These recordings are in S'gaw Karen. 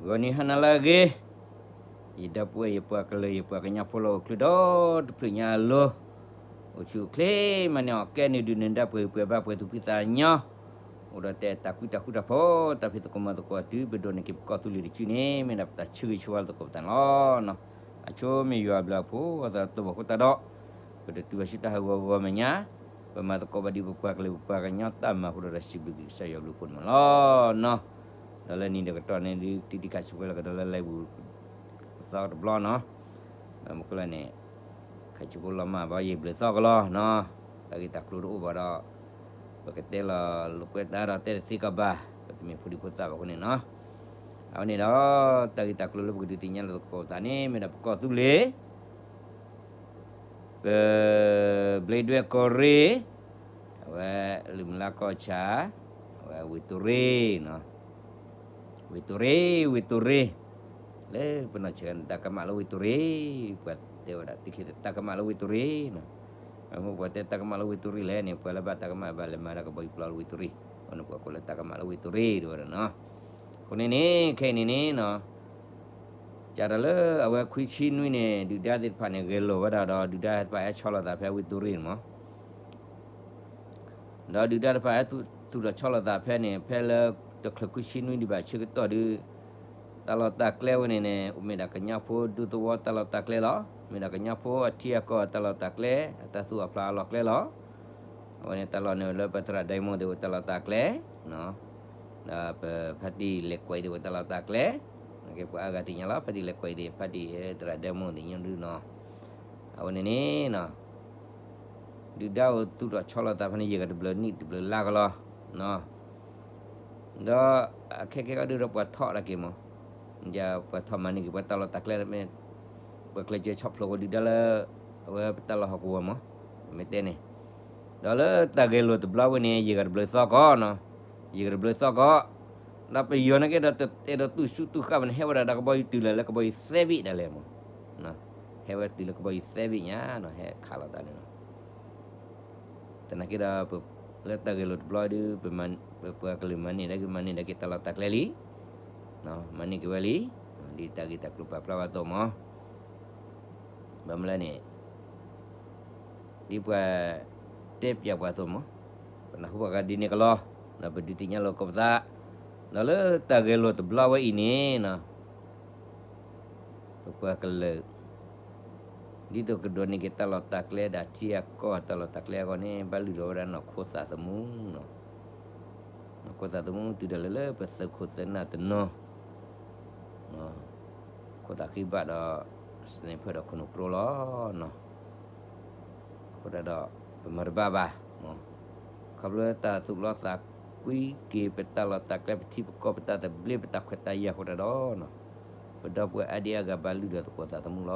ဂီၤနံၤဟါနၤလၢအဂ့ၤ, ယဒီပုၢ်ဝဲၢ်ယပှၤကလုာ် ယပှၤကညီဖိလၢအိၣ်ချုးဒီတဖျၢၣ်ညါအလိၤ, အိၣ်ဆူၣ်အိၣ်ချ့မၤန့ၢ်အီၣ်ကဲနုာ်ဒုးနုာ်ဒါ ပှဲၤပှဲၤဘၣ်ပှဲၤသူၣ်ဖှံသးညီ, အိၣ်ဒီးတဲတၢ်ကွံတၢ်ဃူတၢ်ဖိး တၢ်ဖံးသကိးမၤသကိးတုၤ ပဒိးန့ၢ်က့ၤပကီၢ်သူလ့ၤတစုန့ၣ် မ့ၢ်ဒၣ်ပတၢ်ဆၢဂ့ၤဆၢဝါလၢသကိးပသးန့ၣ်လီၤ. အဆိမ့ၢ်ယွၤအဘျုးအဖှိၣ် အသးတၢ်တိၢ်ဘၣ်ဃိသတးဒီး ပတတုၤဘၣ်ဆူတၢ်ဟးဂီၤဂီၤမဲာ်ညါ, ပမၤသကိးဘၣ်ဒ်ပပှၤကလုာ်ပပှၤကညီတၢ်မၤအဃိဒီး စံးဘျုးက့ၤကစၢ်ယွၤအဘျုးအဖှိၣ်န့ၣ်မးလီၤနီၤ. ဒီးလၢနံၤဒီးကတီၢ်န့ၣ်ဒုး တံၤတံၤခါဆံးဖိလၢကဒီးလၢ live ပူၤ ပသီတဘျီနီၤ. မ့ၢ်ဃိလၢန့ၣ် ခါဆံးဖိလီၤမၢ်ဘၣ် ယဘျုးသီကလီၤနီၤ. တၢ်ဂ့ၢ်တၢ်ကျိၤတအိၣ်ဘၣ်ဒီး ပကတဲလီၤလိာ်ကွဲတၢ်ဒီးတဲတသ့ကီးဘၣ်, ပတမ့ၢ်ဖိဒံဖိသၣ်ဘၣ်အဃိန့ၣ်နီၤ. အဝဲန့ၣ်ဒီး တၢ်ဂ့ၢ်တၢ်ကျိၤလၢပကဒုးသ့ၣ်ညါလၢသကိးပသးန့ၣ် မ့ၢ်ဒၣ်ပကီၢ်သူလ့ၤ ပ ဘျ့ဒွဲၣ်ကီၢ်ရ့ၣ်, အဝဲ လုၢ်မုၢ်လါကီၢ်ဆၣ်, အဝဲဝ့ၢ်တိၤရ့ၣ်နီၤ, ဝ့ၢ်တိၤရ့ၣ်, ဝ့ၢ်တိၤရ့ၣ်, လၢပနီၢ်ဆဲးတၢ်ကမၣ်လၢဝ့ၢ်တိၤရ့ၣ်, ပှၤတဲဝဲဒၣ် တံၤခ့တၢ်ကမၣ်လၢဝ့ၢ်တိၤရ့ၣ်နီၤ. အမ့ၢ်ပှၤတဲတၢ်ကမၣ်လၢဝ့ၢ်တိၤရ့ၣ်လဲၣ်န့ၣ် ပှၤလၢဘၣ်တၢ်ကမၣ်ဘၣ်လဲၤမၤတၢ်ကဘီယူၤပျီလၢဝ့ၢ်တိၤရ့ၣ်, အဃိန့ၣ်ပှၤကိးလၢတၢ်ကမၣ်လၢဝ့ၢ်တိၤရ့ၣ်တဲဝဲဒၣ်နီၤ. အဃိန့ၣ်န့ၣ် ခဲအံၤန့ၣ်န့ၣ်နီၤ ကးတၢ်လၢအဝဲခွံဆံနွံန့ၣ် ဒုၣ်ဒါသ့ၣ်တဖၣ်န့ၣ် ဂဲၤလိာ်ဝဲဒၣ်ဒီး ဒုၣ်ဒါတဖၣ်ဟဲဆီလီၤသးဖဲဝ့ၢ်တိၤရ့ၣ်န့ၣ်မး ဒီးဒုၣ်ဒါတဖၣ်ဟဲသူၣ်ထီၣ်ဆီလီၤသးဖဲန့ၣ် ဖဲလၢတချုးခွံဆံနွံဒံးဘၣ်ဆၢကတီၢ်ဒုး တၢ်လီၢ်တၢ်ကျဲဝဲန့ၣ်န့ၣ် အိၣ်မ့ၢ်ဒၣ်ကညီဖိဒူသဝီတၢ်လီၢ်တၢ်ကျဲလီၤ. မ့ၢ်ဒၣ်ကညီဖိအထံအကီၢ်တၢ်လီၢ်တၢ်ကျဲ, အတၢ်သူၣ်အဖျးအလီၢ်ကျဲလီၤ. အဝဲန့ၣ်တၢ်လီၢ်န့ၣ်လၢပသရၣ်ဒဲမုၣ်သ့ၣ်အိၣ်တၢ်လီၢ်တၢ်ကျဲ ဒီးပဖါတံၢ်လဲၤကွဲးသ့ၣ်အိၣ်တၢ်လီၢ်တၢ်ကျဲ, နကပှၤအါဂၤသ့ၣ်ညါလီၤ ဖါတံၢ်လဲၤကွဲးသ့ၣ် ဖါတံၢ်သရၣ်ဒဲမုၣ်သ့ၣ်ညါဒုနီၤ. အဝဲန့ၣ်န့ၣ်နီၤ ဒုၣ်ဒါအိၣ်သူၣ်ထီၣ်ဆီလီၤသးဖဲန့ၣ် ယဲၢ်ဂၤတဘျုးနံၣ်တဘျုးလါကလီၤ. ဒီးအခဲကဲကီဒုဒီးပှၤထီၣ်ဒၣ်က့ၤမး, ပှၤထီၣ်မၤန့ၢ်က့ၤပှၤတၢ်လီၢ်တၢ်ကျဲမ့ၢ် ပှၤကျဲးစၢးဆီၣ်ဖျိးဝဲဒုၣ်ဒါလၢ အဝဲပတၢ်လီၢ်ဟီၣ်ကဝီၤမး, မ့ၢ်တဲန့ၣ်, ဒီးလၢတၢ်ဂဲၤလိာ်တဘျီဝဲန့ၣ် ယဲၢ်ဂၤတဘျုးသီကီးနီၤ, ယဲၢ်ဂၤတဘျုးသီကီး, ဒီးပယီၤန့ၣ်က့ဒီးတအဲၣ်ဒိးတူၢ်ဆူၣ်တူၢ်ဃာ်ဘၣ်န့ၣ် ဟဲဝဲဒၣ်ဒီးကဘီယူၤတုၤလၢလၢကဘီယူၤသၢဘ့ၣ်ဒၣ်လဲာ်မး, ဟဲဝဲတုၤလၢကဘီယူၤသၢဘ့ၣ်ညါနီၤ ဟဲခးလိာ်သးန့ၣ်လီၤ. သနာ်က့ဒီး လၢတၢ်ဂဲၤလိာ်တဘျီဒုး ပပှၤကလုာ်မၤန့ၢ်ဒၣ်က့ၤ မၤန့ၢ်ဒၣ်က့ၤတၢ်လီၢ်တၢ်ကျဲလံ, မၤန့ၢ်က့ၤဝဲလံ, ဒ်တၢ်ဂ့ၢ်တၢ်ကျိၤပာ်ဖျါဝဲအသိးမး, ဘၣ်မနုၤလဲၣ်န့ၣ် ဒ်ပှၤတဲပၠးပှၤအသိးမး, ပနၢ်ဟူဘၣ်ဂၤဒ်န့ၣ်ကလီၤ, ဒီးပဒုးသ့ၣ်ညါလိာ်သကိးပသး, ဒီးလၢတၢ်ဂဲၤလိာ်တဘျီဝဲအံၤန့ၣ်နီၤ ပပှၤကလုာ် ဒ်သိးကဒိးန့ၢ်က့ၤတၢ်လီၢ်တၢ်ကျဲဒီးထံအကီၢ်တၢ်လီၢ်တၢ်ကျဲအဂီၢ်န့ၣ် ဘၣ်လုၢ်ထီၣ်ဝဲဒၣ်နီၢ်ခိသးသမူနီၤ, နီၢ်ခိသးသမူတုၤဒၣ်လဲာ်လၢပသုးခိၣ်သုးနၢ်တနီၤ ခိၣ်သးဃံဘၣ်ဒီး စနံးဖၢၣ်ဒီးခိၣ်နူာ်ပျိလီၤနီၤ. အဃိသတးဒီး ပမၤတဘၣ်ဘၣ်, ခီဖျိတၢ်သူၣ်လီသးကွံက့ၤ ပတၢ်လီၢ်တၢ်ကျဲ ပထံပကီၢ် ပတၢ်သဘျ့ ပတၢ်ခွဲးတၢ်ယာ်အဃိသတးဒီး ပဒီပုၢ်ဝဲၢ်အါဒံအါဂၤဘၣ်လုၢ်ထီၣ်သကိးသးသမူလီၤ.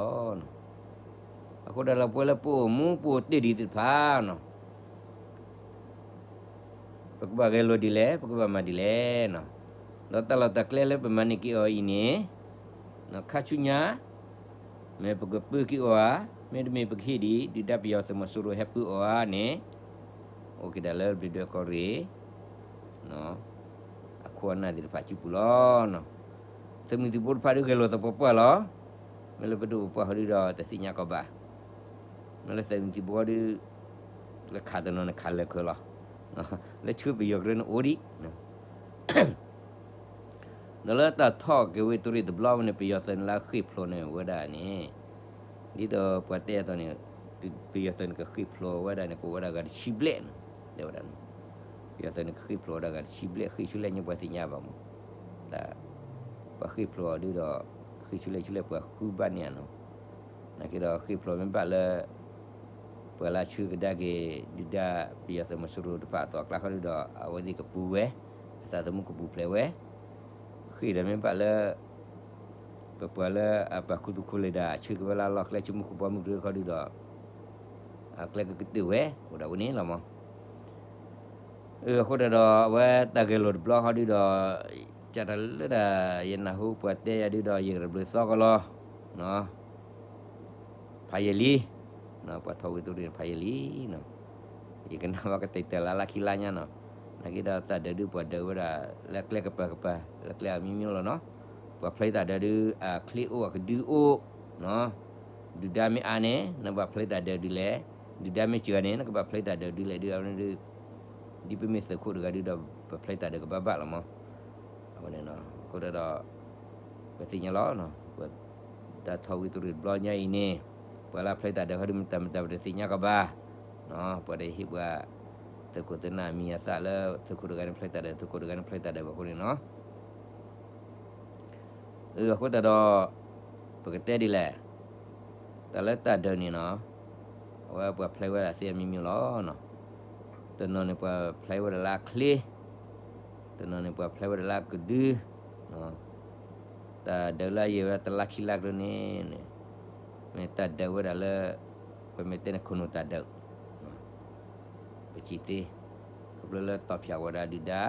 အဃိသတးဒီး ပဝဲလၢပအိၣ်မူပအိၣ်တ့ၢ်ဒံးသ့ၣ်တဖၣ်နီၤ ပကဘၣ်ဂဲၤလိာ်ဒ်လဲၣ်, ပကဘၣ်မၤဒ်လဲၣ်နီၤ. ဒီးတၢ်လီၢ်တၢ်ကျဲလၢပမၤန့ၢ်က့ၤအီၤအံၤန့ၣ် ခါဆူညါ မ့ၢ်ပကပၢက့ၤအီၤဧါ, မ့တမ့ၢ်ပကဟ့ၣ်ဒံး ဒုၣ်ဒါပယီၤသုးမီၤစိရိၤဟဲပၢအီၤဧါန့ၣ် အိၣ်က့ၤဒၣ်လၢဘျ့းဒွဲၣ်ကီၢ်ရ့ၣ် အခိၣ်အနၢ်သ့ၣ်တဖၣ်စုပူၤလီၤ. သုးမုၢ်သံၣ်ဘိတဖၣ်ဒုးဂဲၤလိာ်သပှၢ်ပှၢ်လီၤ. မ့ၢ်လၢပဒိၣ်ပပှၢ်ဟီဒုဒီးတသ့ၣ်ညါကီးဘၣ်. မ့ၢ်လၢသုးမုၢ်သံၣ်ဘိဟီဒု လၢခးတနီၤန့ၣ်ခးလၢာ်ခၢလီၤ. လၢဆှၢပယီၤကရၢန့ၣ်အိၣ်ဒံး ဒီးလၢတၢ်ထီၣ်က့ၤဝ့ၢ်တိၤရ့ၣ်တဘျီဝဲန့ၣ် ပယီၤသုးန့ၣ်လၢအဃ့ၢ်ဖျိးန့ၣ်ဝဲဒၣ်န့ၣ် ဒ်သိးပှၤတဲအသိးန့ၣ် ပယီၤသုးန့ၣ်ကဃ့ၢ်ဖျိးဝဲဒၣ်န့ၣ် ကအိၣ်ဝဲဒၣ်ဂၤတဆံဘျဲၣ်န့ၣ် တဲဝဲဒၣ်န့ၣ် ပယီၤသုးန့ၣ်ကဃ့ၢ်ဖျိးဝဲဒၣ်ဂၤတဆံဘျဲၣ် ဃ့ၢ်ဆူလဲၣ်ညါပှၤသ့ၣ်ညါဘၣ်မး တၢ် ပှၤဃ့ၢ်ဖျိးအီၤဒုဒီး ဃ့ၢ်ဆူလဲၣ်ဆူလဲၣ်ပှၤဃုဘၣ်န့ၢ်ဧါနီၤ. နာ်က့ဒီးဃ့ၢ်ဖျိးမ့ၢ်ဘၣ်လၢ ပှၤလၢအဆှၢကဒါက့ၤ ဒုၣ်ဒါပယီၤသုးမီၤစိရိၤတဖၣ်အသိးအကျါဃီဒုဒီး အဝဲသ့ၣ်ကပူၤဝဲ, အသးသမူကပူၤဖျဲးဝဲ, ဃ့ၢ်ဒီးမ့ၢ်ဘၣ်လၢ ပပှၤလၢအပာ်ခူသူၣ်ခိၣ်လ့ၢ်ဒၣ် ဆှၢက့ၤဝဲလၢအလီၢ်ကျဲ ဆိကမိၣ်ဃူဘီမုၢ်ကရၢခီဒုဒီး အကျဲကကတၢၢ်ဝဲ အိၣ်ဒၣ်ဝဲန့ၣ်လီၤမး. အဃိဒီး အဝဲတၢ်ဂဲၤလိာ်တဘျီဃီဒုဒီး ကတၢၢ်လၢဒၣ် ယနၢ်ဟူပှၤတဲယၤဒုဒီး ယကရၢဘျုးသီကလီၤ ဖးယံာ်လံ, ပှၤထီၣ်ဝ့ၢ်တိၤရ့ၣ်န့ၣ် ဖးယံာ်လံနီၤ, ယကနၣ်ဘၣ်ကတဲာ်တဲာ်လၢလၢခံလါညါနီၤ, နာ်က့ဒီးတၢ်ဒုးဒုးပှၤဒုးဝဲဒၣ် လၢကျဲကပၤကပၤ လၢကျဲအမျိုးမျိုးလီၤနီၤ, ပ ပှၤဖျါတၢ်ဒၢးဒုး အချ့အိၣ်အကဒုအိၣ်, ဒုၣ်ဒါမ့ၢ်အါန့ၣ် နဘၣ်ဖျါတၢ်ဒၢးဒုးလဲၣ်, ဒုၣ်ဒါမ့ၢ်စှၤန့ၣ် နကဘၣ်ဖျါတၢ်ဒၢးဒုးလဲၣ်ဒုး အဝဲဒုး ဒ်ပမ့ၢ်သုးခိၣ်တဂၤဒုးဒီး ပဖျါတၢ်ဒၢးကဘၣ်ဘၣ်လီၤမး. အဝဲန့ၣ် အဃိဒီး ပသ့ၣ်ညါလီၤ, တၢ်ထီၣ်ဝံတူၢ်ရံၣ်တဘျီညါအံၤန့ၣ် ပှၤလၢဖျါတၢ်ဒၢးဃီဒုး မတၤမတၤပတသ့ၣ်ညါကဘၣ်, ပှၤတဟ့ၣ်ပှၤ သုးခိၣ်သုးနၢ်မံၤအသၣ်လၢ သုးခိၣ်တဂၤန့ၣ်ဖျါတၢ်ဒၢး သုးခိၣ်တဂၤန့ၣ်ဖျါတၢ်ဒၢးဘၣ်အဃိန့ၣ်လီၤ. အဃိသတးဒီး ပကတဲဒ်လဲၣ်, တၢ်လၢတၢ်ဒၢးန့ၣ်လီၤ, အဝဲပှၤဖျါဝဲဒၣ်သ့အမံၤမံၤလီၤ. တနီၤန့ၣ် ပှၤဖျါဝဲဒၣ်လၢအချ့, တနီၤန့ၣ် ပှၤဖျါဝဲဒၣ်လၢအကဒု, တၢ်ဒၢးလၢအယံာ်ဝဲဒၣ်တလါခံလါကျိၤန့ၣ် မ့ၢ်တၢ်ဒၢးဝဲဒၣ်လၢ ပမ့ၢ်တဲန့ၣ်ခိၣ်နူာ်တၢ်ဒၢး ပစံးသ့, ခီဖျိလၢတီၢ်ဖျါဝဲဒၣ်ဒုၣ်ဒါ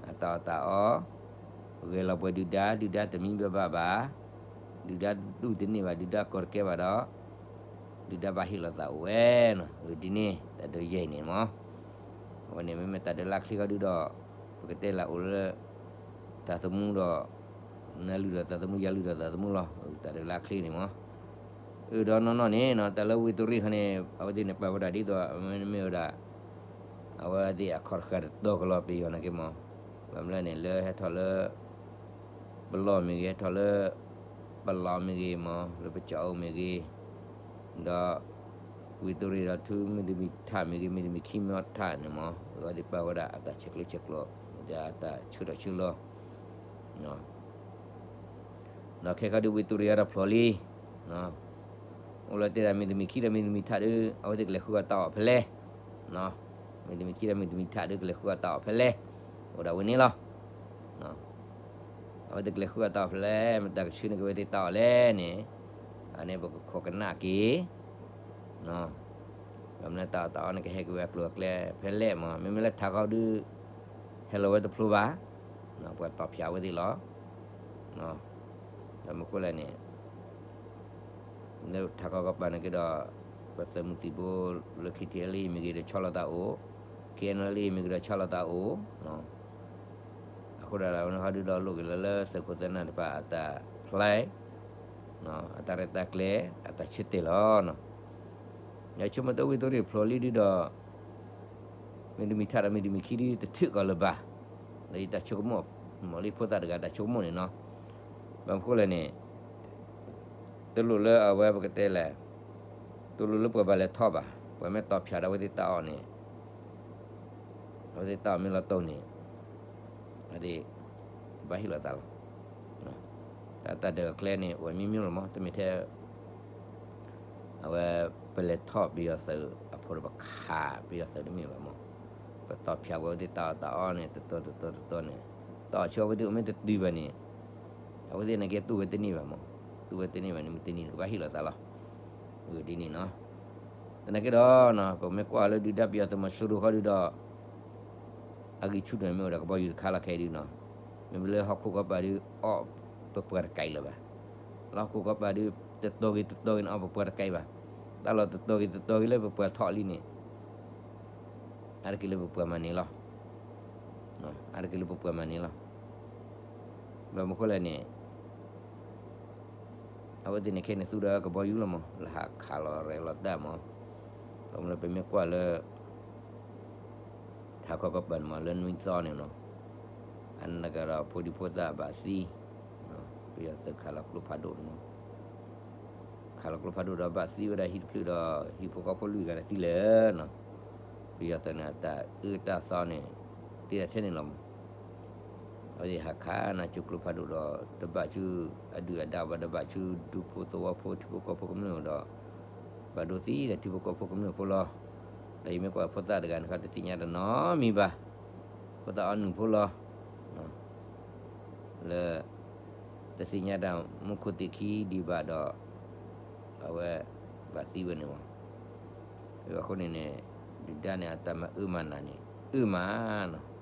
အတၢ်အီၣ်တၢ်အီ, ဂဲၤလီၤပှဲၤဒုၣ်ဒါ ဒုၣ်ဒါတမံဘၣ်ဘၣ်ဘၣ်, ဒုၣ်ဒါဒူၣ်တန့ၢ်ဘၣ် ဒုၣ်ဒါကီတကဲဘၣ်ဒီး ဒုၣ်ဒါဘၣ်ဟ့ၣ်လီၤသးအိၣ်ဝဲနီၤ, ဒ်န့ၣ် တၢ်ဒၢးယဲၢ်န့ၣ်မး. အဝဲန့ၣ် မ့မ့ၢ်တၢ်ဒၢးလၢအချ့ဃီဒုဒီး ပကတဲလၢအိၣ်လၢ တၢ်သမူဒီး နၤလုၢ်ဒီးတၢ်သမူ ယၤလုၢ်ဒီးတၢ်သမူလီၤ, တၢ်ဒၢးလၢအချ့န့ၣ်မး. အၢဒီးနီၢ်နီၢ်န့ၣ်နီၤ တၢ်လၢဝံတူၢ်ရံၣ်ဃီန့ၣ် အဝဲသ့ၣ်န့ၣ်ပာ်ဝဲဒၣ်ဒ်သိး မ့မ့ၢ်ဝဲဒၣ် အဝဲသ့ၣ်အခီၣ်တဃာ်တတီၤကလီၤပယီၤနာ်က့မး, ဘၣ်မနုၤလဲၣ်န့ၣ် လၢဟဲထီၣ်လၢ ပလီၢ်မ့ၢ်ဂ့ၤ ဟဲထီၣ်လၢ ပလီၢ်မ့ၢ်ဂ့ၤမး လၢပကၠီအိၣ်မ့ၢ်ဂ့ၤ, ဒီး ဝံတူၢ်ရံၣ်ဒီးထူ မ့တမံၤထးမ့ၢ်ဂ့ၤ မ့တမံၤခံမ့ၢ်ထးန့ၣ်မး အဝဲသ့ၣ်ပာ်ဝဲဒၣ်အတၢ်ဆဲးကျိးဆဲးကျိး အတၢ်ဆၢထီၣ်ဆၢလီၤ ဒီးခဲခီဒုးဝံတူၢ်ရံၣ်အတၢ်ဖျိးလံ, အိၣ်လၢတဲဒၣ်မ့တမံၤခံဒီးမ့တမံၤထးဒီး အဝဲသ့ၣ်ကလဲၤဃုအီၣ်တၢ်အီၣ်ဖဲလဲၣ်, မ့တမံၤခံဒီးမ့တမံၤထးဒီးကလဲၤဃုအီၣ်တၢ်အီၣ်ဖဲလဲၣ်, အိၣ်ဒၣ်ဝဲန့ၣ်လီၤ. အဝဲသ့ၣ်ကလဲၤဃုအီၣ်တၢ်အီၣ်ဖဲလဲၣ် မတၤကဆှၢန့ၢ်က့ၤဝဲသ့ၣ်တၢ်အီၣ်လဲၣ်န့ၣ်, အန့ၣ်ပကခိးကနၣ်က့ၤ ဘၣ်မနုၤတၢ်အီၣ်တၢ်အီန့ၣ် ကဟဲက့ၤဝဲအကျိၤအကျဲဖဲလဲၣ်မး မ့မ့ၢ်လၢထးခီဒုး ဟဲလီၤဝဲတဖျိဘၣ်, ပှၤတီၢ်ဖျါဝဲသ့ၣ်လီၤ. ဒီးမ့ၢ်ဃိလဲၣ်န့ၣ် လၢထးခီကပၤန့ၣ်က့ၤဒီး ပသုးမုၢ်သံၣ်ဘိလၢ ခ့ထံလံ မ့ၢ်ဂ့ၤဒီးဆီလီၤတၢ်အိၣ်, ခ့နလံ မ့ၢ်ဂ့ၤဒီးဆီလီၤတၢ်အိၣ် အဃိဒၣ်လၢအဝဲန့ၣ်ဟီဒုးဒီးလိၣ်က့ၤလၢ လၢသုးခိၣ်သုးနၢ်တဖၣ်အတၢ်ဖျါ အတၢ်ရဲၣ်တၢ်ကျဲၤ အတၢ်ဆၢတဲာ်လီၤ. ယဆိကမိၣ်တဝံတူၢ်ရံၣ်ဖျိးလံဒုးဒီး မ့တမံၤထးဒီးမ့တမံၤခံဒုးတထုးကီးလၢၤဘၣ်, လၢယတၢ်ဆိကမိၣ်, မ့ၢ်လၢဖိသၣ်တဂၤတၢ်ဆိကမိၣ်န့ၣ်နီၤ, ဘၣ်မနုၤဃိလဲၣ်န့ၣ် တလိၣ်လၢအဝဲပကတဲလဲၣ်, တလိၣ်လၢပှၤဘၣ်လဲၤထီၣ်ဘၣ်, ပှၤမ့ၢ်တီၢ်ဖျါဒီးအဝဲသ့ၣ်တၢ်အီၣ်န့ၣ် အဝဲသ့ၣ်တၢ်အီၣ်မ့ၢ်လီၤတိၢ်န့ၣ် အဝဲသ့ၣ် ကဘၣ်ဟ့ၣ်လီၤသးလီၤ. တၢ်တၢ်ဒၢးအကျဲန့ၣ် အိၣ်မံၤမံၤလီၤမး, တမ့ၢ်ထဲ အဝဲ ပလဲၤထီၣ်ပယီၤသုးအဖိဒီးပခးပယီၤသုးတမ့ၢ်ဘၣ်မး, ပတီၢ်ဖျါကွံာ်အဝဲသ့ၣ်တၢ်အီၣ်တၢ်အီန့ၣ် တတီၤတတီၤတတီၤန့ၣ်, တၢ်အီၣ်ဆၢအဝဲသ့ၣ်အိၣ်မ့ၢ်တတုၤဘၣ်န့ၣ်, အဝဲသ့ၣ်န့ၣ်က့တူၢ်ဝဲတန့ၢ်ဘၣ်မး, တူၢ်ဝဲတန့ၢ်ဘၣ်န့ၣ် မုၢ်တနံၤန့ၣ်ကဘၣ်ဟ့ၣ်လီၤသးလီၤ. အဂ့ၢ်ဒ်န့ၣ်နီၤ, သနာ်က့ဒီး ပမ့ၢ်ကွၢ်လၢဒုၣ်ဒါပယီၤသုးမီၤစိရိၤဃီဒုးဒီး အဂံၢ်ဆူၣ်န့ၣ်မ့ၢ်အိၣ်ဒီးကဘီယူၤတခါလီၤခဲအံၤဒုးနီၤ, မ့မ့ၢ်လၢဟီၣ်ခိၣ်ကီၢ်ပၤဒုး အီၣ်ပပှၤတကဲလၢၤဘၣ်, လၢဟီၣ်ခိၣ်ကီၢ်ပၤဒုး တတီၤဂ့ၤတတီၤဂ့ၤန့ၣ် အီၣ်ပပှၤတကဲဘၣ်, တၢ်လီၢ်တတီၤဂ့ၤတတီၤဂ့ၤလၢပပှၤထီၣ်လံန့ၣ် အါတက့ၢ်လၢပပှၤမၤန့ၢ်လီၤ, အါတက့ၢ်လၢပပှၤမၤန့ၢ်လီၤ. ဘၣ်မနုၤဃိလဲၣ်န့ၣ် အဝဲသ့ၣ်န့ၣ်ခဲန့ၣ်သူဒီးကဘီယူၤလီၤမး လၢဟးခးလီၤရဲၣ်လီၤတၢ်မး, ဘၣ်မနုၤလၢပမ့ၢ်ကွၢ်လၢ ထးခီကီၢ်ပၤန့ၣ်မး လၢနွံသီန့ၣ်နီၤ, အနကဒီးဖိဒံဖိသၣ်ဘၣ်သံ, ပယီၤသုးခးလီၤကျိဖးဒိၣ်န့ၣ်မး, ခးလီၤကျိဖးဒိၣ်ဒီးဘၣ်သံဝဲဒၣ်ဟံၣ်တဖျၢၣ်ဒီး ဟံၣ်ဖိဃီဖိလွံၢ်ဂၤဒီးသံလၢာ်နီၤ, ပယီၤသုးန့ၣ် အတၢ်အၢတၢ်သီန့ၣ် တ့ဒၣ်ထဲန့ၣ်လီၤမး. အဝဲသ့ၣ်ဟးခးနၤဆူကျိဖးဒိၣ်ဒီး တဘၣ်ဆူအဒုၣ်အဒါဘၣ် တဘၣ်ဆူဒူဖိသဝီဖိထံဖိကီၢ်ဖိကမျၢၢ်ဒီး ဘၣ်ဒိသံဒီးထံဖိကီၢ်ဖိကမျၢၢ်ဖိလီၤ. ဒီးယမ့ၢ်ကွၢ်ဖိသၣ်တဂၤန့ၣ် တသ့ၣ်ညါတၢ်နီတမံၤဘၣ်, ဖိသၣ်အီနုၢ်ဖိလီၤ. လၢ တသ့ၣ်ညါတၢ်မူခိၣ်သ့ၣ်ခံဒံးဘၣ်ဒီး အဝဲ ဘၣ်သံဝဲန့ၣ်မး. အဃိန့ၣ်န့ၣ် ဒုၣ်ဒါန့ၣ် အတၢ်မၤအၢမၤနးန့ၣ် အၢမးနီၤ.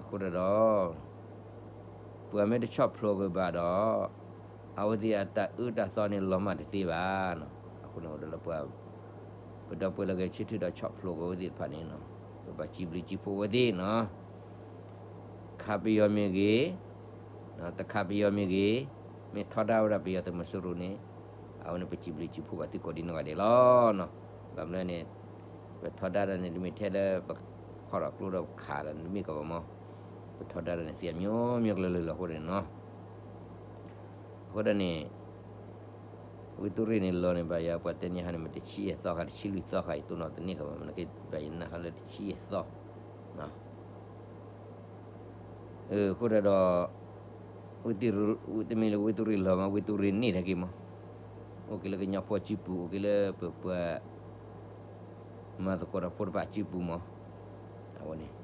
အဃိဒီး ပှၤမ့ၢ်တဆီၣ်ဖျိးက့ၤဘၣ်ဒီး အဝဲသ့ၣ်အတၢ်အၢတၢ်သီန့ၣ် လီၤမၢ်တသ့ဘၣ်နီၤ. အဃိန့ၣ် အိၣ်ဒီးလၢပှၤ ပဒီပုၢ်ဝဲၢ်လၢဂဲၤဆၢထၢၣ်ဒီးဆီၣ်ဖျိးက့ၤအဝဲသ့ၣ်တဖၣ်န့ၣ် ပဘၣ်စံးဘျုးစံးဖှိၣ်အဝဲသ့ၣ်နီၤ. ခးပယီၤမ့ၢ်ဂ့ၤ, တခးပယီၤမ့ၢ်ဂ့ၤ, မ့ၢ်ထီဒါဝဲဒၣ်ပယီၤသုးမီၤစိရိၤန့ၣ်, အဝဲန့ၣ်ပစံးဘျုးစံးဖှိၣ်ဘၣ်သုကိးဒံနီၢ်ဂၤဒဲးလီၤ. ဘၣ်မနုၤန့ၣ်, ပထီဒါတၢ်န့ၣ် တမ့ၢ်ထဲလၢပဖီၣ်ထီၣ်ကျိဒီးပခးဒီးတမ့ၢ်ကီးဘၣ်မး, ပထီဒါတၢ်န့ၣ် သ့အမျိုးမျိုးကလုာ်လၢလီၤအဃိန့ၣ်နီၤ. အဃိဒၣ်န့ၣ် ဝ့ၢ်တူၢ်ရ့ၣ်န့ၣ်လီၤန့ၣ် ဘၣ်ယၤပှၤတဲန့ၢ်ဟါန့ၣ် မ့ၢ်တဆံယဲၢ်သီခါ တဆံလွံၢ်သီခါ ယတိၢ်နီၣ်တန့ၢ်ခါဘၣ် မ့ၢ်နက့ဘၣ်ယနၢ်ဟါလၢတဆံယဲၢ်သီ, အဃိဒၣ်ဒီး ဝ့ၢ်တူၢ်ရ့ၣ် တမ့ၢ်လၢဝ့ၢ်တူၢ်ရ့ၣ်လီၤမး ဝ့ၢ်တူၢ်ရ့ၣ်န့ၣ်တၢ်က့ၤမး, အိၣ်က့ၤလၢကညီဖိစုပူၤ အိၣ်က့ၤလၢပပှၤ မၤသကိးတၢ်ဖိတဖၣ်စုပူၤမး, အဝဲန့ၣ်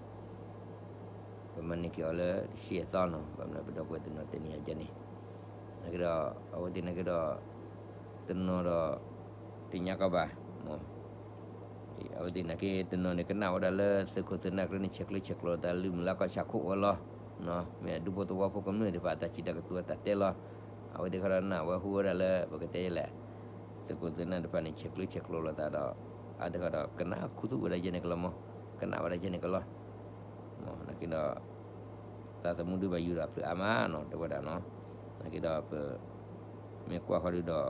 ပမၤန့ၢ်က့ၤအီၤလၢတဆံယဲၢ်သီနီၤ ဘၣ်မနုၤပဒီပုၢ်ဝဲၢ်တနီၤတဲန့ၢ်ယၤဒ်န့ၣ်, နာ်က့ဒီး အဝဲသ့ၣ်နာ်က့ဒီး တနီၤဒီး တညါကီးဘၣ်မး, အဝဲသ့ၣ်နာ်က့တနီၤန့ၣ် ကနၣ်ဝဲဒၣ်လၢသုးခိၣ်သုးနၢ်ကရၢန့ၣ် ဆဲးကျၢဆဲးကျိးတၢ်လုၢ်မုၢ်လၢ်ကီၢ်ဆၣ်ခိၣ်ဝဲလီၤ, မ့ၢ်အဒူဖိသဝီဖိကမျၢၢ်သ့ၣ်တဖၣ် တၢ်စံးတၢ်ကတိၤတၢ်တဲလီၤ, အဝဲသ့ၣ်ခီဒီးနၢ်ဝဲဟူဝဲဒၣ်လၢ ပကတဲယဲလဲၣ်, သုးခိၣ်သုးနၢ်တဖၣ်န့ၣ် ဆဲးကျၢဆဲးကျိးလိာ်သးဒီး အဝဲသ့ၣ်ခီဒီး ကနၣ်ခူသူၣ်ဝဲဒၣ်ယဲန့ၣ်ကလီၤမး, ကနၣ်ဝဲဒၣ်ယဲန့ၣ်ကလီၤ, နာ်က့ဒီး သးသမူဒုးဘၣ်ယူၤဒီးဖျုးအါမးနီၤ တဲဝဲဒၣ်နီၤ, နာ်က့ဒီးပ မ့ၢ်ကွၢ်ဃီဒုးဒီး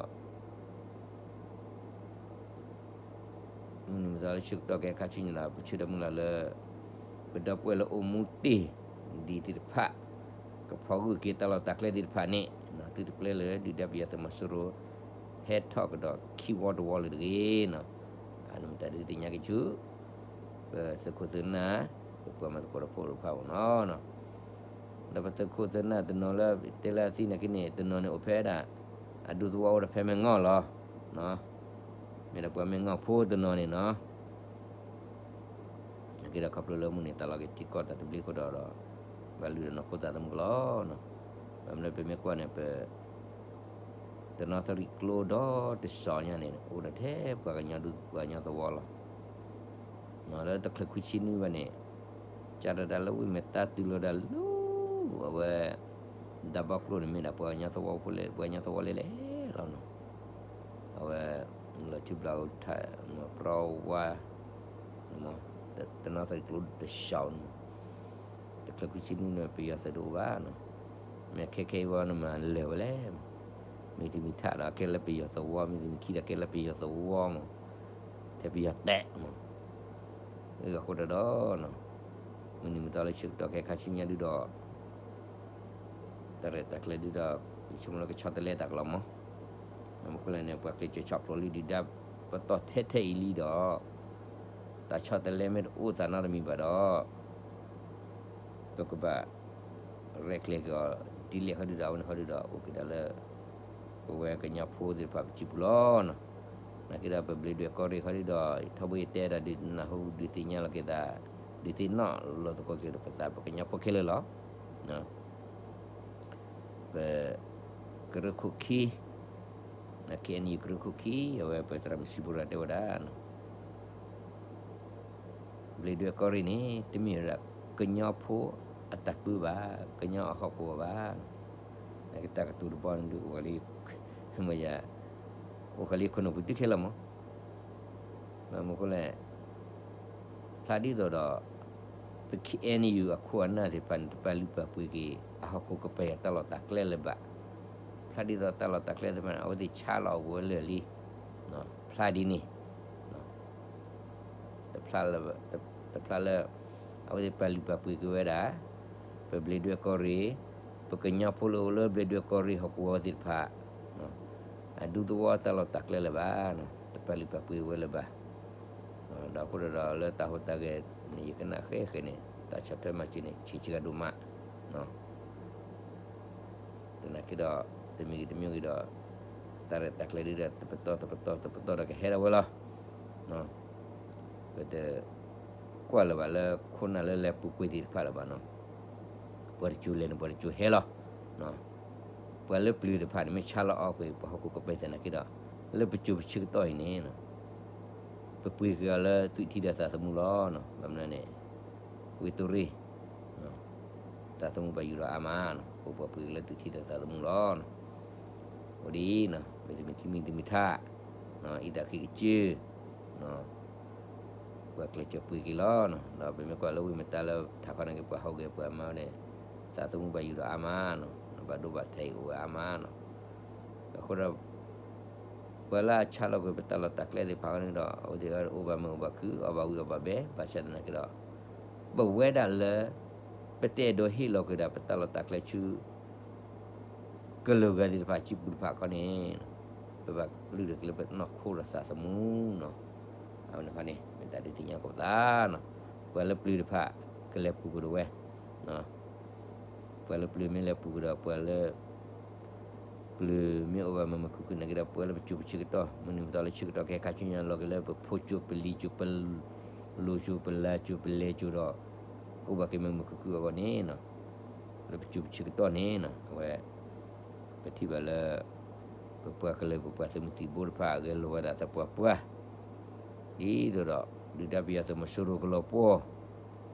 မုၢ်နံၤမုၢ်သီလၢဆၢကတီၢ်ခဲခါဆူညါဒီး ပဆၢဒီးမုၢ်လၢ်လၢ ပဒီပုၢ်ဝဲၢ်လၢအိၣ်မူတ့ၢ် ဒ်သ့ၣ်တဖၣ် ကဖီဂုာ်က့ၤတၢ်လီၢ်တၢ်ကျဲသ့ၣ်တဖၣ်န့ၣ် သုတကျဲလၢဒုၣ်ဒါပယီၤသုးမီၤစိရိၤ ဟဲထီၣ်ကဒီးခံဝီတဝီလၢၤတဂ့ၤနီၤ, အန့ၣ်မတၤဒုးသ့ၣ်ညါက့ၤဆူ ပသုးခိၣ်သုးနၢ် ပပှၤမၤသကိးတၢ်ဖိတဖၣ်အအိၣ်နီၤ ဒီးပသုးခိၣ်သုးနၢ်တနီၤလၢတဲလၢအသံနာ်က့န့ၣ် တနီၤန့ၣ်အိၣ်ဖဲဒၣ် အဒူသဝီအိၣ်ဒီးဖဲမဲၢ်ငီၢ်လီၤ. မ့ၢ်ဒၣ်ပှၤမဲၢ်ငီၢ်ဖိတနီၤန့ၣ်နီၤ. နာ်က့ဒီးခီဖျိလၢမုၢ်နံၤသးလီက့ၤထံကီၢ်တၢ်သဘျ့အဃိဒီး ဘၣ်လုၢ်ဒီးနီၢ်ခိသးသမူကလီနီၤ. ဘၣ်မနုၤပမ့ၢ်ကွၢ်န့ၣ် ပ တနီသရံၣ်ကျိဒီတစီၤညါန့ၣ် အိၣ်ဒၣ်ထဲပှၤကညီဒူပှၤကညီသဝီလီၤ. လၢတချုးခွံဆံနွံဘၣ်န့ၣ် ကၢ်တဒၣ်လၢဝ့ၢ်မဲာ်တၢ်တုၤလီၤဒၣ်လၢ အဝဲ ဒၢဘီကျိန့ၣ်မ့ၢ်ဒၣ်ပှၤကညီသဝီဖိလဲၣ် ပှၤကညီသဝီလဲၣ်လဲၣ်လီၤနီၤ. အဝဲ လီၤထူဘျီထး ပြဝါ တနီသရံၣ်ကျိတစီၤန့ၣ် တချုးခွံဆံနွံန့ၣ် ပယီၤသုးတအိၣ်ဘၣ်နီၤ. မ့ၢ်ခဲခဲအံၤဝဲန့ၣ်မၤလၢာ်ဝဲလဲၣ်. မ့ၢ်တမံၤထးဒီးကဲလၢပယီၤသဝီ မ့ၢ်တမံၤခံဒီးကဲလၢပယီၤသဝီမး ထဲပယီၤတဲမး. အဃိဒီး မုၢ်နံၤမုၢ်သီလၢဆၢကတီၢ်ခဲခါဆူညါဒုဒီး တၢ်ရဲၣ်တၢ်ကျဲၤဒုဒီး ယဆိကမိၣ်လၢကဆီတလဲတၢ်ကလီၤမး. မ့ၢ်မနုၤအဃိလဲၣ်န့ၣ် ပှၤကျဲးစၢးဆီၣ်ဖျိးလံဒုၣ်ဒါပတီၢ်ထဲထဲအံၤလံဒီး တၢ်ဆီတလဲမ့ၢ်တအိၣ်သးနီတမံၤဘၣ်ဒီး ပကဘၣ် ရဲၣ်ကျဲၤက့ၤအီၤ ဒ်လဲၣ်ခီဒုဒီး အဝဲန့ၣ်ခီဒုဒီး အိၣ်က့ၤဒၣ်လၢ ပဝဲကညီဖိသ့ၣ်တဖၣ်ပစုပူၤလီၤနီၤ. နာ်က့ဒီးပဘျ့ဒွဲၣ်ကီၢ်ရ့ၣ်ခီဒုဒီး ထီဘိယတဲဒီးဒုးနၢ်ဟူ ဒုးသ့ၣ်ညါလီၤက့ၤသး ဒုးသ့ၣ်နီၣ်လိာ်သကိးက့ၤဒီးပသး ပကညီဖိခဲလၢာ်လီၤ. ပ ကရၢခိၣ်ခံ န ခ့ၣ်အဲၣ်ယူၣ် ကရၢခိၣ်ခံ အဝဲပသရၣ်မုၣ်စံးဖိရၤတဲဝဲဒၣ် ဘျ့ဒွဲၣ်ကီၢ်ရ့ၣ်န့ၣ် တမ့ၢ်ဝဲဒၣ်ကညီဖိအတၢ်ပၢဘၣ်, ကညီအဟီၣ်ကဝီၤဘၣ်. နကတၢ်ကတိၤတဘီန့ၣ်ဒုး အိၣ်ဃာ်လံ မ့ၢ်ယၤ အိၣ်ဃာ်လံခိၣ်နူာ်ပူၤတုၤခဲလၢာ်မး. ဘၣ်မနုၤအဃိလဲၣ် ဖျါဒ်သိးဒီး ပ ခ့ၣ်အဲၣ်ယူၣ် အခိၣ်အနၢ်သ့ၣ်တဖၣ်န့ၣ် တပာ်လုၢ်ပာ်ပှ့ၤက့ၤ အဟီၣ်ခိၣ်ကပၤတၢ်လီၢ်တၢ်ကျဲလၢၤဘၣ်. ဖျါဒ်သိးတၢ်လီၢ်တၢ်ကျဲသ့ၣ်တဖၣ်န့ၣ် အဝဲသ့ၣ်ဆါလီၤအဂီၢ်ဝဲလၢာ်လံ. ဖျါဒ်န့ၣ် တဖျါလၢ တဖျါလၢ အဝဲသ့ၣ်ပာ်လုၢ်ပာ်ပှ့ၤက့ၤဝဲဒၣ် ပဘျ့ဒွဲၣ်ကီၢ်ရ့ၣ် ပကညီဖိလၢအိၣ်လၢဘျ့ဒွဲၣ်ကီၢ်ရ့ၣ်ဟီၣ်ကဝီၤသ့ၣ်တဖၣ် အဒူသဝီတၢ်လီၢ်တၢ်ကျဲလၢၤဘၣ်, တပာ်လုၢ်ပာ်ပှ့ၤဝဲလၢၤဘၣ်. ဒီးအဃိဒီးလၢတၢ်ဟူးတၢ်ဂဲၤန့ၣ် ယကနၣ်ဃဲဃဲန့ၣ် တၢ်ဆီၣ်ထွဲမၤစၢၤန့ၣ် ဆံးဆံးကဒိၣ်မး သနာ်က့ဒီး တမံၤဂ့ၤတမံၤဂ့ၤဒီး တၢ်ရဲၣ်တၢ်ကျဲၤဒုဒီး တပတီၢ်တပတီၢ်တပတီၢ်ဒီးကဟဲဒၣ်ဝဲလီၤ. ပတကွၢ်လၢၤဘၣ်လၢခိၣ်နၢ်လၢလဲၤပူၤကွံာ်သ့ၣ်တဖၣ်လၢၤဘၣ်နီၤ. ပှၤတစိၤလဲၤန့ၣ် ပှၤတစိၤဟဲလီၤ. ပှၤလၢပျၢၤတဖၣ်န့ၣ် မ့ၢ်ဆါလီၤအီၣ်ကွံာ် ပှၤဟီၣ်ခိၣ်ကပၤသနာ်က့ဒီး လၢပစိၤပဆၢကတီၢ်အံၤန့ၣ် ပပှ့ၤက့ၤအီၤလၢသွံၣ်ထံဒီးသးသမူလီၤ. ဘၣ်မနုၤန့ၣ် ဝ့ၢ်တူၢ်ရ့ၣ် သးသမူဘၣ်ယူၤဒီးအါမး, ပပှ့ၤက့ၤလၢသွံၣ်ထံဒီးသးသမူလီၤ. အိၣ်ဒ်အံၤ, မ့တမ့ၢ်ခံမံၤတမံၤထး, အံသးခံကစၢၢ်, ပှၤကျဲးစၢးပှ့ၤက့ၤလီၤ. ဒီးပမ့ၢ်ကွၢ်လၢဝ့ၢ်မတၤလၢထးခီန့ၣ်က့ၤ ပှၤဟီၣ်ဂဲၤပှၤမါန့ၣ် သးသမူဘၣ်ယူၤဒီးအါမးနီၤ. ဘၣ်ဒိဘၣ်ထံးအိၣ်ဝဲအါမးနီၤ. အဃိဒီး ပှၤလၢအဆါလီၤကွံာ်ပတၢ်လီၢ်တၢ်ကျဲသ့ၣ်တဖၣ်န့ၣ်ဒီး အဝဲသ့ၣ်အအိၣ်ဘၣ်မုာ်အိၣ်ဘၣ်ခု အီၣ်ဘၣ်ဝံၤအီၣ်ဘၣ်ဘဲ ဘၣ်ဆၣ်သနာ်က့ဒီး ပဝဲဒၣ်လၢ ပတအဲၣ်ဒိးဟ့ၣ်လီၤကွံာ်ဒၣ်ပတၢ်လီၢ်တၢ်ကျဲဆူ ကလုာ်ဂၤသ့ၣ်တဖၣ် စုပူၤတဖၣ်ခီန့ၣ် ပဘၣ်လုၢ်ထီၣ်က့ၤလၢပနီၢ်ခိဒီးသးသမူနီၤ. အဝဲန့ၣ်ခီန့ၣ် မ့ၢ်တၢ်ဒုးသ့ၣ်ညါကီးပသးနီၤ. ပှၤလၢပျုၤတဖၣ် ကလဲၤပူၤကဒီးဝဲ ပှၤလၢပျုၤမ့ၢ်လဲၤပူၤကဒီး ပှၤလၢ ပျုၤမ့ၢ်အိၣ်ဘၣ်မုာ်မုာ်ခုၣ်ခုၣ်သနာ်က့ဒီး ပှၤလၢပစိၤပဆၢကတီၢ် မုၢ်နံၤမုၢ်သီလၢဆၢကတီၢ်ကဟဲခါဆူညါလီၤက့ၤလၢပဖိစိၤပလံၤစိၤ ပလိၤစိၤ ပလၤစိၤ ပလဲၤစိၤဒီး ကအိၣ်ဘၣ်က့ၤမုာ်မုာ်ခုၣ်ခုၣ်အဂီၢ်န့ၣ်နီၤ. လၢပစိၤပဆၢကတီၢ်န့ၣ်နီၤ အဝဲ ပထံၣ်ဘၣ်လၢ ပပှၤကလုာ် ပပှၤသုးမုၢ်သံၣ်ဘိတဖၣ် အဂဲၤလိာ်ဝဲဒၣ်သပှၢ်ပှၢ် ဒ်သိးဒီး ဒုၣ်ဒါပယီၤသုးမီၤစိရိၤကလီၤပှီၢ်,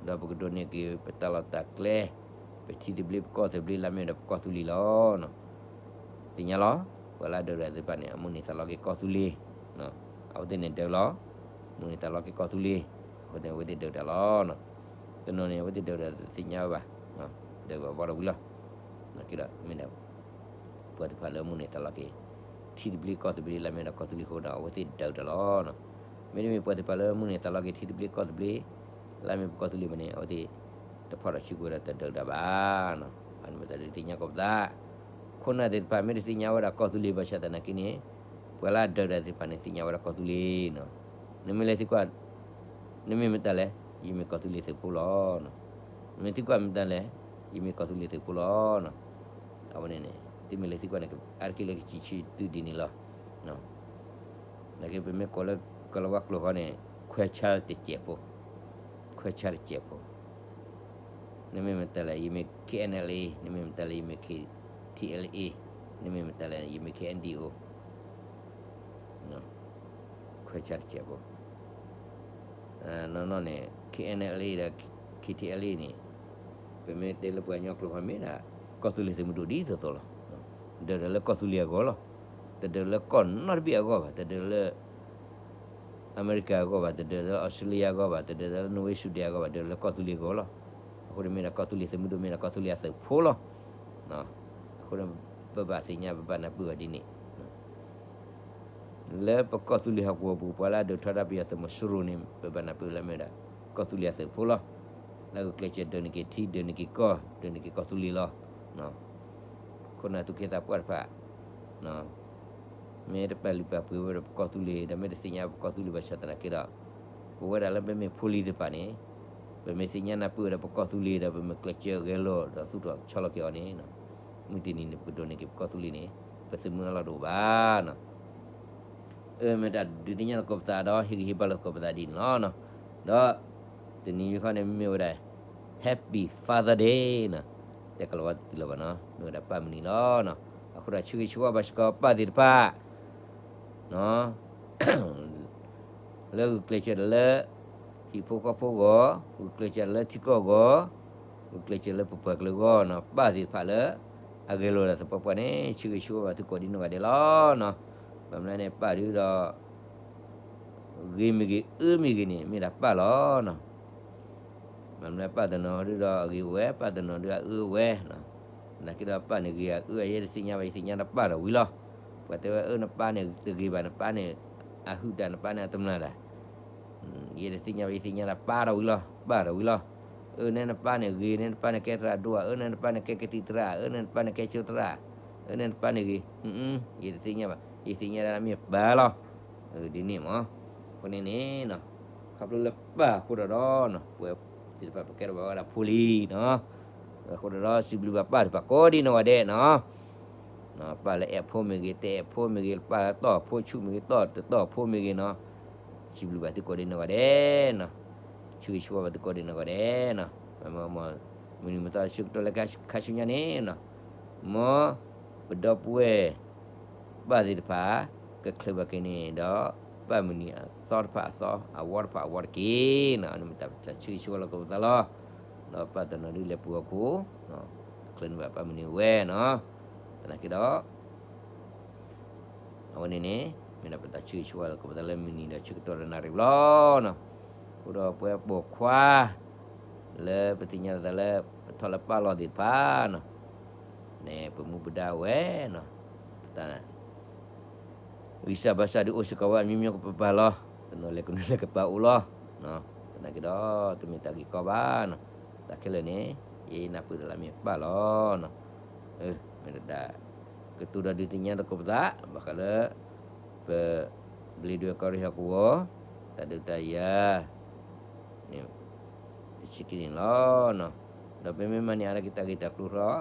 ဒီးပကဒိးန့ၢ်က့ၤပတၢ်လီၢ်တၢ်ကျဲ, ပထံသဘျ့ပကီၢ်သဘျ့ လၢမ့ၢ်ဒီးပကီၢ်သူလ့ၤလီၤ. သ့ၣ်ညါလီၤ, ပှၤလၢအဒုးတၢ်သ့ၣ်တဖၣ်န့ၣ် အမုၢ်န့ၢ်သးလီက့ၤကီၢ်သူလ့ၤ, အဝဲသ့ၣ်န့ၣ်ဒုးလီၤ, မုၢ်န့ၢ်သးလီက့ၤကီၢ်သူလ့ၤ, အဃိသတးန့ၣ် အဝဲသ့ၣ်ဒုးတၢ်လီၤ. တနီၤန့ၣ် အဝဲသ့ၣ်ဒုးတၢ်တသ့ၣ်ညါဝဲဘၣ်, ဒုးဘၣ်ဘီဒီးဝံၤလီၤ. က့ဒီးမ့ၢ်ဒၣ် ပှၤတဖၣ်လၢမုၢ်န့ၢ်သးလီက့ၤ ထံသဘျ့ကီၢ်သဘျ့ လၢမ့ၢ်ဒီးကီၢ်သူလ့ၤအဃိဒီး အဝဲသ့ၣ်ဒုးတၢ်လီၤ. မ့တမ့ၢ်ပှၤတဖၣ်လၢမုၢ်န့ၢ်သးလီက့ၤထံသဘျ့ကီၢ်သဘျ့ လၢမ့ၢ်ပကီၢ်သူလ့ၤဘၣ်န့ၣ် အဝဲသ့ၣ် တဖီၣ်ထီၣ်ဆူကွံာ်ဒီးတဒုးတၢ်ဘၣ်နီၤ. အန့ၣ်မ့ၢ်တၢ်ဒုးသ့ၣ်ညါကီးပသး, ခိၣ်နၢ်သ့ၣ်တဖၣ် မ့ၢ်တသ့ၣ်ညါဝဲဒၣ်ကီၢ်သူလ့ၤဘၣ်ဆၣ်သနာ်က့န့ၣ် ပှၤလၢအဒုးတၢ်သ့ၣ်တဖၣ်န့ၣ် သ့ၣ်ညါဝဲဒၣ်ကီၢ်သူလ့ၤနီၤ. နမ့ၢ်လဲၤသံကွၢ် နမ့ၢ်မတၤလဲၣ်, ယမ့ၢ်ကီၢ်သူလ့ၤသုးဖိလီၤ. နမ့ၢ်သံကွၢ်မတၤလဲၣ်, ယမ့ၢ်ကီၢ်သူလ့ၤသုးဖိလီၤ. အဝဲန့ၣ်န့ၣ် သုမ့ၢ်လဲၤသံကွၢ်န့ၣ် အါတက့ၢ်လၢကစံးဆၢသုဒ်န့ၣ်လီၤ. နာ်က့ ပမ့ၢ်ကိးလၢကလၤဝါကျိာ်ဃီန့ၣ် ခွဲခြားတစဲးဖိ, ခွဲခြားတစဲးဖိ, နမ့ၢ်မတၤလဲၣ် ယမ့ၢ် K N L A, နမ့ၢ်မတၤလဲၣ် ယမ့ၢ် K T L A, နမ့ၢ်မတၤလဲၣ် ယမ့ၢ် K N D O, ခွဲခြားတစဲးဖိ နီၢ်နီၢ်န့ၣ် K N L A ဒီး K T L A န့ၣ် ပမ့ၢ်တဲလၢပှၤကညီကျိာ်ဃီမ့ၢ်ဒၣ် ကီၢ်သူလ့ၤသုးမုၢ်ဒိၣ်ဒ်သိးသိးလီၤ. ဒုးတၢ်လၢကီၢ်သူလ့ၤအဂီၢ်လီၤ. တဒုးလၢကီၢ်နီတဘ့ၣ်အဂီၢ်ဘၣ်, တဒုးလၢ အမဲရကၤအဂီၢ်ဘၣ်, တဒုးလၢအီစထြ့လယါအဂီၢ်ဘၣ်, တဒုးလၢနီၣ်ဝ့ ဆွံဒ့ၣ်အဂီၢ်ဘၣ်, ဒုးလၢကီၢ်သူလ့ၤအဂီၢ်လီၤ. အဃိန့ၣ်မ့ၢ်ဒၣ်ကီၢ်သူလ့ၤသုးမုၢ်ဒိၣ် မ့ၢ်ဒၣ်ကီၢ်သူလ့ၤအသုးဖိလီၤ. အဃိန့ၣ် ပဘၣ်သ့ၣ်ညါ ပဘၣ်နၢ်ပၢၢ်အီၤဒ်န့ၣ် လၢပကီၢ်သူလ့ၤဟီၣ်ကဝီၤပူၤ ပှၤလၢအဒုးထီဒါပယီၤသုးမီၤစိရိၤန့ၣ် ပဘၣ်နၢ်ပၢၢ်လၢမ့ၢ်ဝဲဒၣ် ကီၢ်သူလ့ၤအသုးဖိလီၤ. လၢဂုာ်ကျဲးစၢးဒုးန့ၢ်က့ၤထံ ဒုးန့ၢ်က့ၤကီၢ် ဒုးန့ၢ်က့ၤကီၢ်သူလ့ၤလီၤ. ခိၣ်နၢ်သူၣ်က့သးပှၢ်တဖၣ် မ့ၢ်တပာ်လုၢ်ပာ်ပှ့ၤဝဲဒီးပကီၢ်သူလ့ၤ ဒီးမ့ၢ်တသ့ၣ်ညါပကီၢ်သူလ့ၤဘၣ်ဆၣ်သနာ်က့ဒီး ပဝဲဒၣ်လၢပမ့ၢ်ဖိလံၤသ့ၣ်တဖၣ်န့ၣ် ပမ့ၢ်သ့ၣ်ညါနၢ်ပၢၢ်ဝဲဒၣ်ပကီၢ်သူလ့ၤဒီး ပမ့ၢ်ကျဲးစၢးဂဲၤလိာ်ဒီးသူၣ်ထီၣ်ဆီလီၤက့ၤအီၤန့ၣ် မုၢ်တနံၤန့ၣ် ပကဒိးန့ၢ်က့ၤပကီၢ်သူလ့ၤန့ၣ် ပသုးမုၢ်အလီၢ်တအိၣ်ဘၣ်နီၤ. အၢ မ့ၢ်တၢ်ဒုးသ့ၣ်ညါလီၤကီးပသးဒီး ဟ့ၣ်ဂံၢ်ဟ့ၣ်ဘါလီၤကီးပသးဒ်န့ၣ်လီၤ. ဒီး တနံၤအံၤခီန့ၣ် မ့ၢ်ဝဲဒၣ် Happy Father Day နီၤ, တဲကလီၤဝါတတုၤလီၤဘၣ်နီၤ, မ့ၢ်ဝဲဒၣ်ပၢ်မုၢ်နံၤလီၤ. အဃိဒီးဆၢဂ့ၤဆၢဝါဘၣ်စ့ၢ်ကီးပၢ်သ့ၣ်တဖၣ် လၢဂုာ်ကျဲးစၢးတၢ်လၢ ဟံၣ်ဖိဃီဖိအဂီၢ်, ဂုာ်ကျဲးစၢးတၢ်လၢထံကီၢ်အဂီၢ်, ဂုာ်ကျဲးစၢးလၢပပှၤကလုာ်အဂီၢ်နီၤ, ပၢ်သ့ၣ်တဖၣ်လၢ အဂဲၤလိာ်ဒၣ်သပှၢ်ပှၢ်န့ၣ် ဆၢဂ့ၤဆၢဝါဘၣ်သုကိးဒံနီၢ်ဂၤဒဲးလီၤ. ဘၣ်မနုၤန့ၣ် ပၢ်ဒုးဒီး ဂ့ၤမ့ၢ်ဂ့ၤ အၢမ့ၢ်ဂ့ၤန့ၣ် မ့ၢ်ဒၣ်ပၢ်လီၤ. ဘၣ်မနုၤပၢ်တနီၤဒုးဒီးအဂ့ၤအိၣ်ဝဲ, ပၢ်တနီၤဒုးအအၢအိၣ်ဝဲ, သနာ်က့ဒီးပၢ်န့ၣ်ဂ့ၤအအၢ ယဲတသ့ၣ်ညါဘၣ်, ယသ့ၣ်ညါဒီးပၢ်ဒီးဝံၤလီၤ. ပှၤတဲဝဲ အၢ နပၢ်န့ၣ်တဂ့ၤဘၣ်, နပၢ်န့ၣ် အဟုၣ်တၢ်, နပၢ်န့ၣ်အတမျၢ်တၢ် ယဲတသ့ၣ်ညါဘၣ်, ယသ့ၣ်ညါဒီးပၢ်ဒီးဝံၤလီၤ, ပၢ်ဒီးဝံၤလီၤ. အၢ နဲနပၢ်န့ၣ်ဂ့ၤ, နဲနပၢ်န့ၣ်ကဲသရၣ်ဒိၣ်ဧါ, အၢ နဲနပၢ်န့ၣ်ကဲကသံၣ်သရၣ်, အၢ နဲနပၢ်န့ၣ်ကဲစိသရၣ်, အၢ နဲနပၢ်န့ၣ်ဂ့ၤ, ယတသ့ၣ်ညါဘၣ်, ယသ့ၣ်ညါဒၣ်မ့ၢ်ပၢ်လီၤ. ဒ်န့ၣ်မး, အဃိန့ၣ်န့ၣ် ခီဖျိလၢပၢ်အဃိဒီးနီၤ ပဝဲသ့ၣ်တဖၣ်ပကဲထီၣ်ဘၣ်ဝဲဒၣ်ဖိလံၤနီၤ. အဃိဒီးစံးဘျုးဘၣ်ပၢ်တဖၣ်ကိးဒံနီၢ်ဂၤဒဲးနီၤ. ပၢ်လၢအဲၣ်ဖိမ့ၢ်ဂ့ၤ, တအဲၣ်ဖိမ့ၢ်ဂ့ၤ, ပၢ်တီၢ်ဖိဆူၣ်မ့ၢ်ဂ့ၤ, တီၢ်တတီၢ်ဖိမ့ၢ်ဂ့ၤနီၤ, စံးဘျုးဘၣ်သုကိးဒံနီၢ်ဂၤဒဲးနီၤ. ဆၢဂ့ၤဆၢဝါဘၣ်သုကိးဒံနီၢ်ဂၤဒဲးနီၤ. မ့ၢ်မုၢ်နံၤမုၢ်သီဆၢကတီၢ်လၢခါဆူညါန့ၣ်နီၤ, မ်ပဒီပုၢ်ဝဲၢ် ပၢ်သ့ၣ်တဖၣ် ကချုးဘၣ်က့ၤန့ၣ်ဒီး ပၢ်မုၢ်နံၤအသီတဖၣ်အသီ, အဝီတဖၣ်အဝီတက့ၢ်နီၤ. အန့ၣ်မ့ၢ်တၢ်ဆၢဂ့ၤဆၢဝါလီၤကီးပသးလီၤ. ဒီးပၢ်တနီၤဒုးလဲၤပူၤဟီၣ်ခိၣ်, ချုးန့ၢ်ဘၣ်ပၢ်မုၢ်နံၤဝဲနီၤ. သနာ်က့ဒီး အဝဲန့ၣ်န့ၣ် မ့ၢ်ဒၣ်ပတၢ်ဆၢဂ့ၤဆၢဝါလီၤကီးပသးလၢမုၢ်နံၤဒီးဆၢကတီၢ်ဒီးနၣ်ရံၣ်ဘျီနီၤ. အဃိဒီးပဝဲပိာ်ခွါ လၢပသ့ၣ်ညါလီၤသးလၢ ပထီၣ်လၢပၢ်လီၢ်သ့ၣ်တဖၣ်နီၤ, န့ၣ် ပမူပဒါဝဲနီၤ, တၢ် ဂံၢ်စၢ်ဘါစၢ်ဒုးအိၣ်စ့ၢ်ကီးဝဲ အမျိုးမျိုးကပၤပၤလီၤ, တနီၤလဲၤကနုာ်လဲၤကပၤအိၣ်လီၤ, သနာ်က့ဒီး တမ့ၢ်တၢ်ဂ့ၢ်ကီဘၣ်နီၤ, တၢ်ခဲလၢာ်န့ၣ် ယဲယနၢ်ပၢၢ်တၢ်လၢမ့ၢ်ပၢ်လီၤနီၤ, မ့ၢ်တဒၣ် ကတိၤဒီးဒုးသ့ၣ်ညါသကိးပသး ဘၣ်ဃးလၢ ပ ဘျ့ဒွဲၣ်ကီၢ်ရ့ၣ်ဟီၣ်ကဝီၤ တၢ်ဒုးတၢ်ယၤ န့ၣ် တဆံးက့န့ၣ်လီၤ. ဒီးပမ့ၢ်မၤန့ၢ်အါထီၣ်က့ၤတၢ်ဂ့ၢ်တၢ်ကျိၤ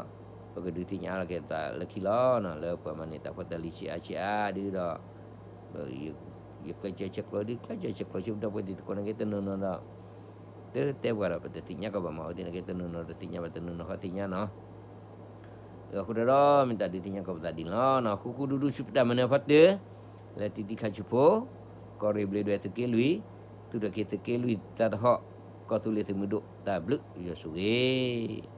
ဒီး ပကဒုးသ့ၣ်ညါအါထီၣ်က့ၤသးလၢခံလီၤ. လၢပှၤမၤန့ၢ်တၢ်ဖိတၢ်လံၤဆံးအါဆံးအါဒုးဒီး ယကျဲးစၢးဆဲးကျိးဒုး ကျဲးစၢးဆဲးကျိးဆူပဒီပုၢ်ဝဲၢ်သ့ၣ်တဖၣ်န့ၣ်က့ၤတနီၤနီၤဒီး တတဲပှၤဒီး ပတသ့ၣ်ညါကီးဘၣ်မး အဝဲသ့ၣ်န့ၣ်က့ၤတနီၤနီၤတသ့ၣ်ညါဘၣ် တနီၤနီၤဃီသ့ၣ်ညါနီၤ. အဃိဒီး မ့ၢ်တၢ်ဒုးသ့ၣ်ညါကီးပသးဒ်န့ၣ်လီၤ. ဃူဃူဒူဒူဆူပတၢ်မၤနၢၤဖီတၢၢ် လၢတံၤသကိးဆူဖိ ကီၢ်ရ့ၣ်ဘျ့ဒွဲၣ်သုးက့လွံၢ် သူၣ်ထီၣ်က့ၤသုးက့လွံၢ်သးသဟီၣ် ကီၢ်သူလ့ၤသုးမုၢ်ဒိၣ် တၢ်ဘျုးယွၤဆိၣ်ဂ့ၤ